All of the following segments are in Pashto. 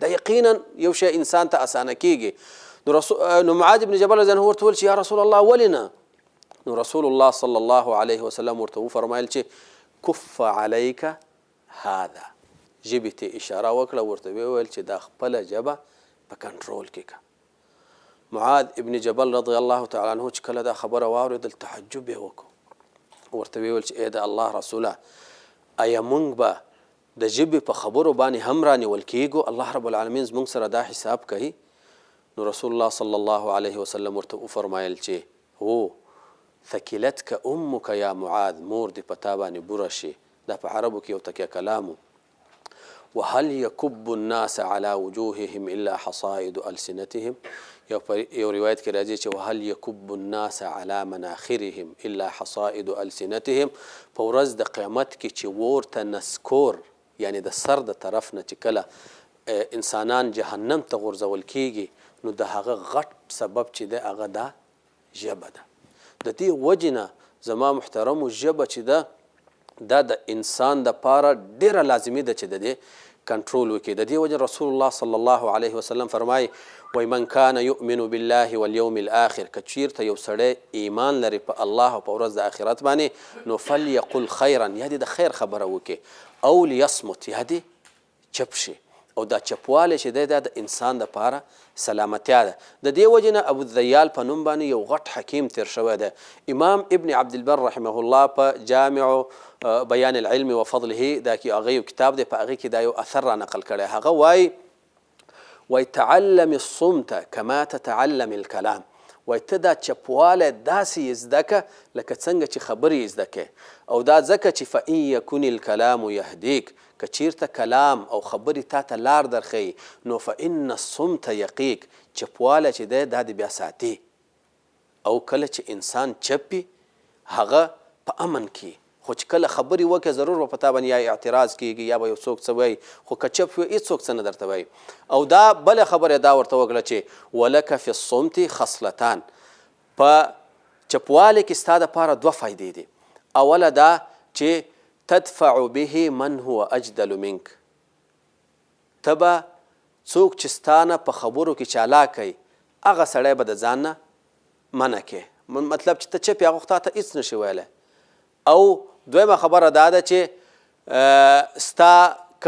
دا یقینا یو شی انسان ته اسانه کیږي. نو رسول نو معاذ بن جبل رضی الله عنه ورته وویل چې یا رسول الله ولې نه؟ نو رسول الله صلی الله علیه وسلم ورته وفرمایل چې کف علیک هذا، ژبې ته اشاره وکړه، ورته ویې ویل چې دا خپله ژبه په کنټرول کې که. معاذ ابن جبل رضی الله تعالی عنه چې کله دا خبره واورېدل تعجب یې وکړو، ورته ویې ویل چې ای د الله رسوله، ایا مونږ به د ژبې په خبرو باندې هم رانیول کیږو؟ الله رب العالمین زمونږ سره دا حساب کوي؟ نو رسول الله صلی الله علیه وسلم ورته وفرمایل چې هو ثکلتک امک یا معاذ، مور دې په تا باندې بوره شي. دا په عربو کې یو تکیه کلام و. وهل يكب الناس على وجوههم الا حصائد السنتهم، یو په یو روایت کې راځي چې وهل يكب الناس على مناخرهم الا حصائد السنتهم، په ورځ د قیامت کې چې ورته نسکور، یعنی د سر د طرف نه چې کله انسانان جهنم ته غورځول کیږي، نو د هغه غټ سبب چې دی هغه دا ژبه ده. د دې وجې نه زما محترمو ژبه چې ده دا د انسان د پاره ډیره لازمي ده چې د دې کنټرول وکړي. د دې وجې رسول الله صلی الله علیه وسلم فرمایي وای من کان یؤمن بالله والیوم الاخر، که چیرته یو سړی ایمان لري په الله او په ورځ د آخرت باندې، نو فلیقل خیرا، یا دې د خیر خبره وکړي، او لیصمت، یا دې چپ شي. او دا چپوالی چې دی دا د انسان د پاره سلامتیا ده. د دې وجې نه ابو الذیال په نوم باندې یو غټ حکیم تیر شوی دی. امام ابن عبدالبر رحمه الله په جامع بیان العلم وفضله دا کې هغه یو کتاب دی، په هغې کې دا یو اثر را نقل کړی. هغه وایي وایي تعلم الصمت کما تتعلم الکلام، وایي ته دا چپوالی داسې یې زده که لکه څنګه چې خبرې یې زده کړې. او دا ځکه چې فإن یکن الکلام یهدیک، که چیرته کلام او خبرې تا ته لار درښیي، نو فإن الصمت یقیک، چپوالی چې دی دا دې بیا ساتي. او کله چې انسان چپ وي هغه په امن کې، خو چې کله خبرې وکړې ضرور به په تا باندې یا اعتراض کیږي یا به یو څوک څه وایي، خو که چپ وي هېڅوک څه نه درته وایي. او دا بله خبره دا ورته وکړه چې ولک فی الصمت خصلتان، په چپوالي کې ستا دپاره دوه فایدې دي. اوله دا چې تدفع به من هو اجدل منک، ته به څوک چې ستا نه په خبرو کې چالاک کوي هغه سړی به د ځان نه منع کړې، مطلب چې ته چپ یې هغه خو تا ته هېڅ نشي ویلی. او دویمه خبره دا ده چې ستا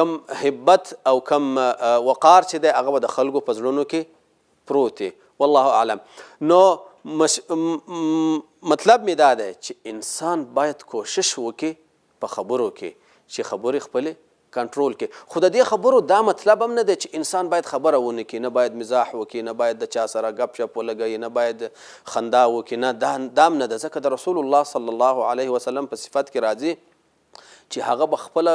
کم هبت او کم وقار چې دی هغه به د خلکو په زړونو کې پروت وي. والله اعلم. نو مطلب مې دا دی چې انسان باید کوشش وکړي په خبرو کې چې خبرې خپلې کنټرول کړي. خو د دې خبرو دا مطلب هم نه دی چې انسان باید خبره ونه کړي، نه باید مزاح وکړي، نه باید د چا سره ګپ شپ ولګوي، نه باید خندا وکړي، نه، دا هم نه ده. ځکه د رسول الله صلی الله علیه وسلم په صفت کې راځي چې هغه به خپله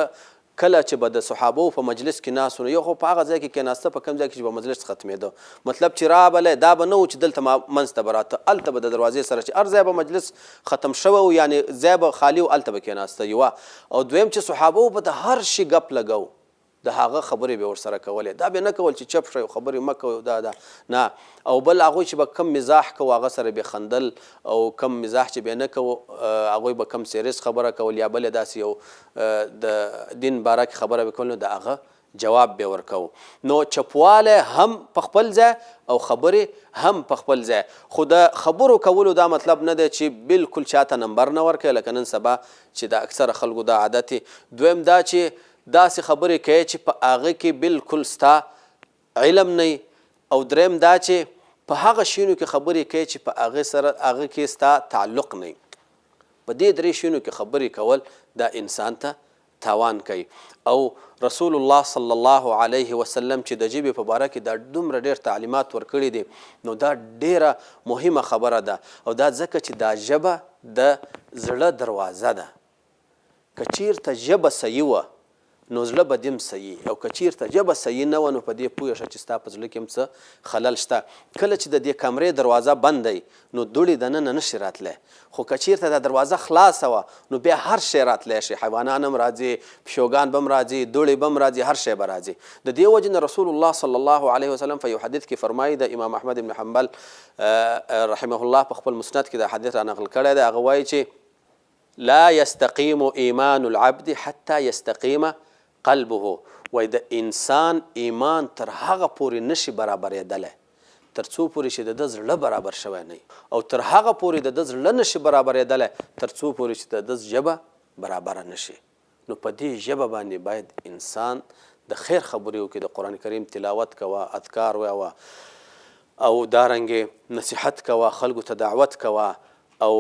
کله چې به د صحابو په مجلس کې ناست وو، نو یو خو په هغه ځای کې کېناسته په کوم ځای کې چې به مجلس ختمېده، مطلب چې رابلی دا به نه و چې دلته ما منځ ته به راته، هلته به د دروازې سره چې هر ځای به مجلس ختم شوی و، یعنې ځای به خالي و، هلته به کېناسته یوه. او دویم چې صحابو به د هر شي ګپ لګاو، د هغه خبرې به ورسره کولې، دا به نه کول چې چپ شئ خبرې مه کوئ دا دا نه. او بل هغوی چې به کم مزاح کوو هغه سره به خندل، او کم مزاح چې به نه کوو هغوی به کم سیریس خبره کول یا بله داسې یو د دین باره کې خبره به کول، نو د هغه جواب به ورکوو. نو چپوالی هم په خپل ځای او خبرې هم په خپل ځای. خو د خبرو کولو دا مطلب نه دی چې بالکل چاته نمبر نه ورکوي، لکه نن سبا چې د اکثره خلکو دا عادت دی. دویم دا چې داسې خبرې کوي چې په هغه کې بالکل ستا علم نه وي، او دریم دا چې په هغه شیونو کې خبرې کوي چې په هغه سره هغه کې ستا تعلق نه وي. په دې درې شیونو کې خبرې کول دا انسان ته تاوان کوي. او رسول الله صلی الله علیه وسلم چې د ژبې په باره کې دا دومره ډېر تعلیمات ورکړي دي، نو دا ډېره مهمه خبره ده. او دا ځکه چې دا ژبه د زړه دروازه ده. که چیرته ژبه صحیح وه نو زړه به دې هم صحیح، او که چیرته ژبه صحیح نه وه نو په دې پوه شه چې ستا په زړه کې هم څه خلل شته. کله چې د دې کمرې دروازه بنده وي نو دوړې دننه نه شي راتلی، خو که چیرته دا دروازه خلاصه وه نو بیا هر شی راتلی شي، حیوانان هم راځي، پیشوګان به هم راځي، دوړې به هم راځي، هر شی به راځي. د دې وجې نه رسول الله صلی الله علیه وسلم په یو حدیث کې فرمایي، د امام احمد بن حنبل رحمه الله په خپل مسند کې دا حدیث را نقل کړی دی، هغه وایي چې لا يستقيم ايمان العبد حتى يستقيم قلبه. وایي د انسان ایمان تر هغه پورې نه شي برابرېدلی تر څو پورې چې د ده زړه برابر شوی نه وي او تر هغه پورې د ده زړه نه شي برابرېدلی تر څو پورې چې د ده ژبه برابره نه شي. نو په دې ژبه باندې باید انسان د خیر خبرې وکړي، د قرآن کریم تلاوت کوه، اذکار وایه او دارنګې نصیحت کوه، خلکو ته دعوت کوه او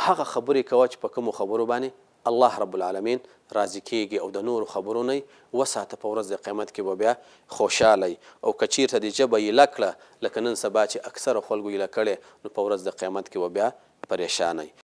هغه خبرې کوه چې په کومو خبرو باندې الله رب العالمین راضي کیږي او د نورو خبرو نه وساته، په ورځ د قیامت کې به بیا خوشحاله یی او که چیرته دې ژبه ایله کړه لکه نن سبا چې اکثره خلکو ایله کړې نو په ورځ د قیامت کې به بیا پریشانه یی.